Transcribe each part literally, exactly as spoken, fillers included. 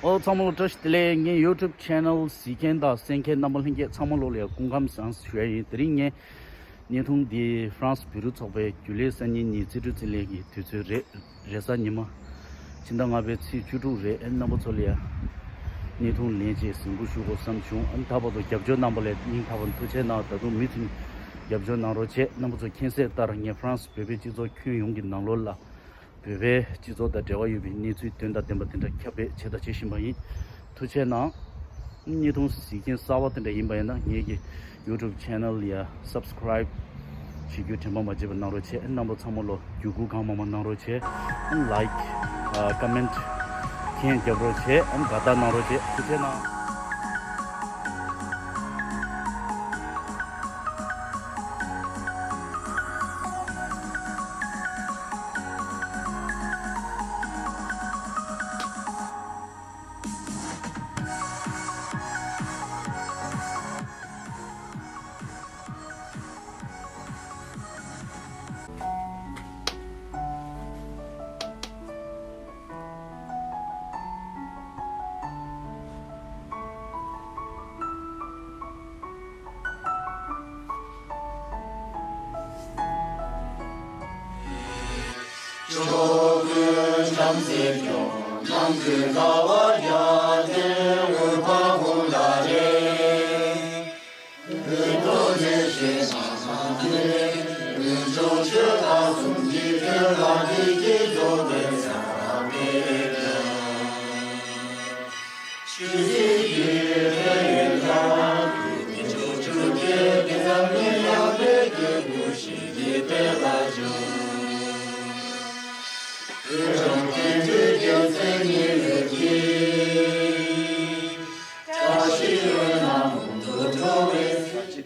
ཨོ་ཚང་མ་ལ་བཀྲ་ཤིས་བདེ་ལེགས། ངའི་YouTube channel གཟིགས་མཁན་དང་གསན་མཁན་རྣམ་པ་ལྷན་རྒྱས་ཚང་མ་ལོ་ལ་ཡ་སྐུ་ཁམས་བཟང་ཞུ་ཡ་ཡིན། དེ་རིང་ངས་བརྙན་ཐུང་འདི་ཧྥ་རན་སི་བོད་རིགས་ཚོགས་པའི་རྒྱུན་ལས་གསར་རྙིང་ཉིན་རྩིས་སྤྲོད་རྩིས་ལེན་གྱི་དུས་ཚོད་རེད། རེས་གཟའ་ཉི་མ་ཕྱི་ཟླ་ལྔ་པའི་ཚེས་བཅུ་དྲུག་རེད། ཨེ་རྣམ་པ་ཚོ་ལ་ཡ་བརྙན་ཐུང་ལེན་ཆེད་གཟིགས་འབུལ་ཞུ་དགོས་བསམ་བྱུང་། ཨ་ད་བར་དུ་རྒྱབ་སྐྱོར་གནང་པ་ལ་སྙིང་ཐག་པ་ནས་ཐུགས་རྗེ་གནང་། ད་དུང་མུ་མཐུད་རྒྱབ་སྐྱོར་གནང་རོགས་བྱེད། རྣམ་པ་ཚོ་མཁྱེན་གསལ་ལྟར་ངས་ཧྥ་རན་སི་བོད་པའི་སྤྱི་ཚོགས་ཁྱོན་ཡོངས་ཀྱི་ནང་ལོགས་ལ་བོད་པའི་སྤྱི་ཚོགས་དང་འབྲེལ་བ་ཡོད་པའི་གནས་ཚུལ་དོན་དང་ལྡན་པ་དེ་འདྲ་ཁྱབ་སྤེལ་བྱེད་དང་བྱེད་བཞིན་པ་ཡིན། ཐུགས་རྗེ་གནང་། བརྙན་ཐུང་གཟིགས་མཁན་གསར་པ་དེ་འདྲ་ཡིན་པ་ཡིན་ན་ངེད་ཀྱི་YouTube channel ལ་ཡ་subscribe བྱེད་རྒྱུ་དྲན་པ་མ་བརྗེད་པ་གནང་རོགས་བྱེད། རྣམ་པ་ཚང་མ་ལོ་བརྒྱུད་སྐུར་གང་མང་མང་གནང་རོགས་བྱེད། like comment མཁན་རྒྱབ་རོགས་བྱེད། དགའ་རྟགས་གནང་རོགས་བྱེད། ཐུགས་རྗེ་གནང་།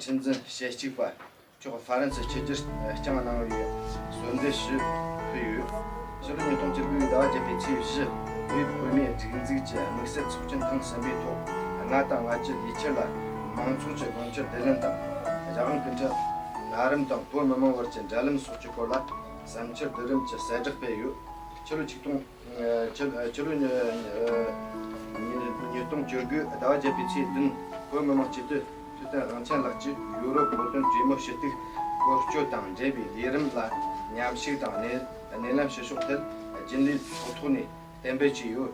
ཁྲིམས་འཛིན་ཞེ་གཅིག་པ། མཆོག་ཧྥ་རན་སི་ཆིབས་བསྒྱུར་བསྐྱངས་གནང་བའི་གསོལ་འདེབས་ཞུ་ཕུལ་ཡོད། ཕྱི་ལོ་ཉིས་སྟོང་བཅུ་དགུ་ཟླ་བ་བརྒྱད་པའི་ཚེས་བཞི། བོད་བོད་མིའི་སྒྲིག་འཛུགས་ཀྱི་དམིགས་བསལ་ཚོགས་ཆེན་ཐེངས་གསུམ་པའི་ཐོག་ལྔ་དང་ལྔ་བཅུ་ལས་འཆར་ལ་མང་ཚོགས་ཀྱི་དགོངས་འཆར་བསྡུ་ལེན་དང་། རྒྱ་གར་སྐུ་ཕྲེང་གནའ་རིམ་དང་བོད་མི་མང་བར་གྱི་འབྲེལ་ལམ་སོགས་ཀྱི་སྐོར་ལ་བསམ་འཆར་བསྡུ་རིམ་གྱི་གསལ་བསྒྲགས་སྤེལ་ཡོད། ཕྱི་ལོ་ཆིག་སྟོང་། ཕྱི་ཕྱི་ལོ་ཉི་ཉི་ཉིས་སྟོང་བཅུ་དགུ་ཟླ་བ་བརྒྱད་པའི་ཚེས་བདུན། བོད་མི་མང་སྤྱི་འཐུས་ཐུབ་བསྟན་དབང་ཆེན་ལགས་ཀྱིས་ཡུ་རོབ་བོད་དོན་གྲོས་མོལ་ཞུ་གཏུག་སྐོར་སྐྱོད་དང་འབྲེལ་བའི་ལས་རིམ་ལ་མཉམ་ཞུགས་དང་སྣེ་སྣེ་ལེན་ཞུ་ཕྱོགས་ཐད་རྒྱུན་ལས་ཚོགས་ཐོག་ནས་གཏན་འབེབས་བྱས་ཡོད།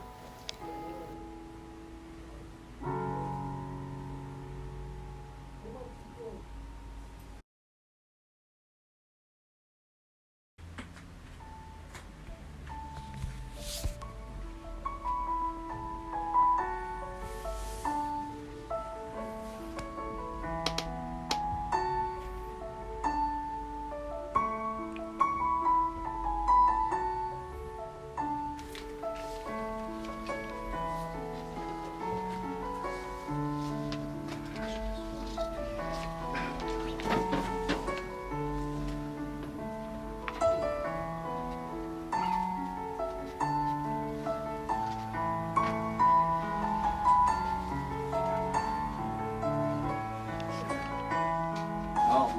ད་འོང་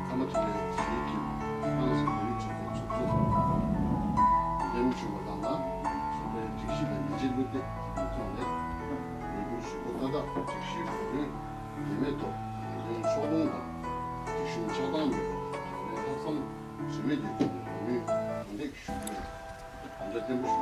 ཚང་མ་ཐུག་ལས་བྱེད་ཀྱི་ཏང་སྲིད་བོད་རིགས་ཚོགས་པའི་ཚོགས་གཙོ་འདེམས་བྱུང་བ་དང་ན་ཚོགས་པའི་སྒྲིག་གཞི་དང་ཉིན་བྱེད་ལུགས་དེ་མི་ཐོག་ནས་འོས་བསྡུ་ཞུ་སྒོ་ཏག་ཏག་སྒྲིག་གཞིའི་གོ་དོན་ངེས་མེད་ཐོག་ལས་དོན་ཕྱོགས་ལྷུང་དང་སྒྲིག་གཞུང་ཆགས་སྡང་མེད་པར་གྲངས་ལས་ལྷག་བསམ་ཟོལ་མེད་ཀྱི་ཐོག་ནས་འོས་མི་གང་ཐད་ཀྱི་ཞུ་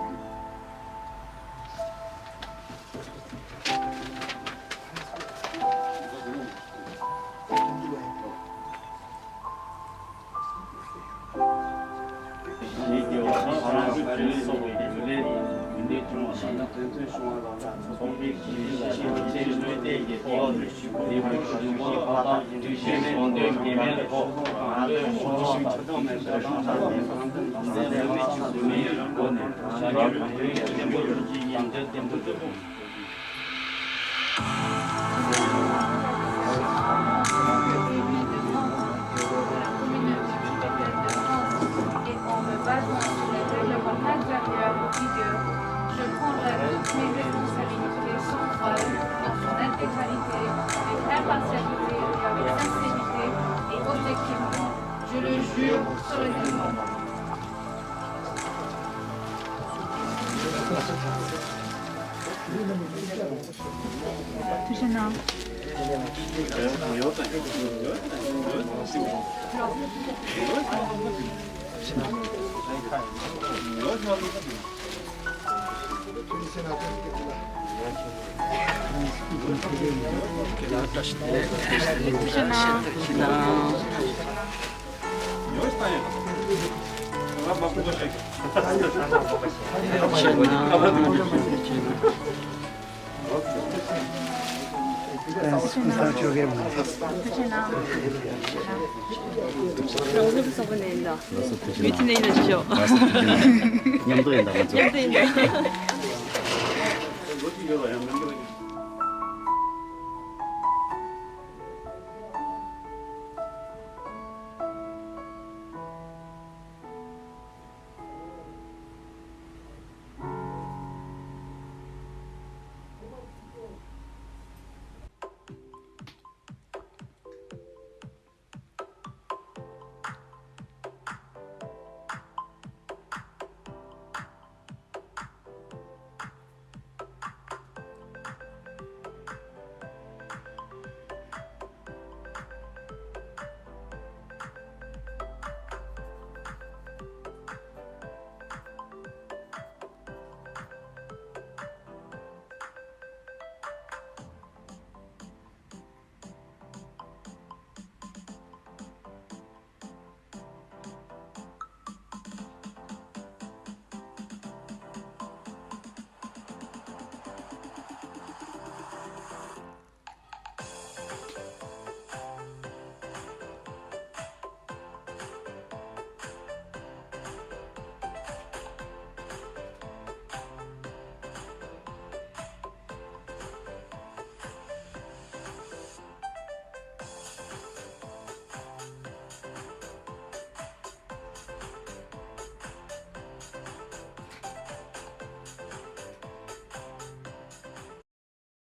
རྒྱུ་ཡིན། དམ་བཅའ་བརྟན་པོ་ཞུ་རྒྱུ་ཡིན། Et en me basant sur les règlements matériels en vigueur, je prendrai toutes mes responsabilités sans faille, dans son intégralité, avec impartialité et avec sincérité et objectivité. Je le jure solennellement. ཐུགས་རྗེ་གནང་། ཐུགས་རྗེ་གནང་། རང་སེམས་སོགས་པ་ནས་ཡིན་ད། མི་ཚེ་ནས་ཡིན་ན་ཅི་ཤོག་མཉམ་དུ་ཡིན་ད་ང་ཚོ། མཉམ་དུ་ཡིན་ད།